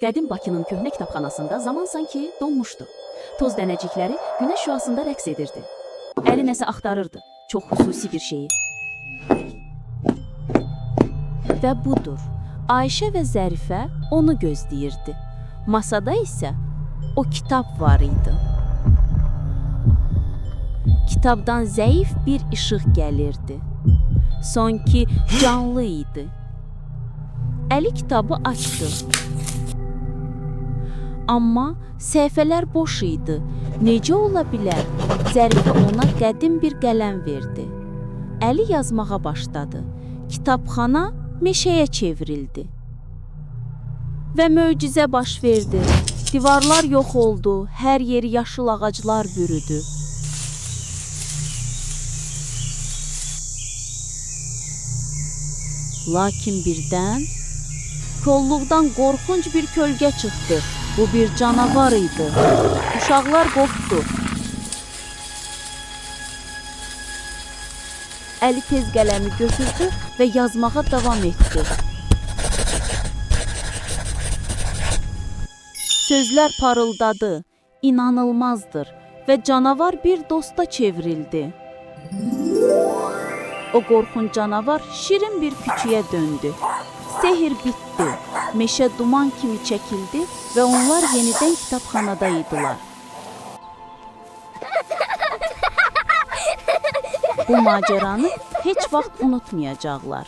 Qədim Bakının köhnə kitabxanasında zaman sanki donmuşdu. Toz dənəcikləri günəş şüasında rəqs edirdi. Əli nəsə axtarırdı, çox xüsusi bir şeyi. Və budur. Ayşə və Zərifə onu gözləyirdi. Masada isə o kitab var idi. Kitabdan zəif bir işıq gəlirdi. Sanki canlı idi. Əli kitabı açdı. Amma səhifələr boş idi. Necə ola bilər? Zərifə ona qədim bir qələm verdi. Əli yazmağa başladı. Kitabxana meşəyə çevrildi. Və möcüzə baş verdi. Divarlar yox oldu, hər yeri yaşıl ağaclar bürüdü. Lakin birdən kolluqdan qorxunc bir kölgə çıxdı. Bu bir canavar idi. Uşaqlar qorxdu. Əli tez qələmi götürdü və yazmağa davam etdi. Sözlər parıldadı. İnanılmazdır və canavar bir dosta çevrildi. O qorxunc canavar şirin bir küçüyə döndü. Sehr bitdi. Meşə duman kimi çəkildi və onlar yenidən kitabxanada idilər. Bu maceranı heç vaxt unutmayacaqlar.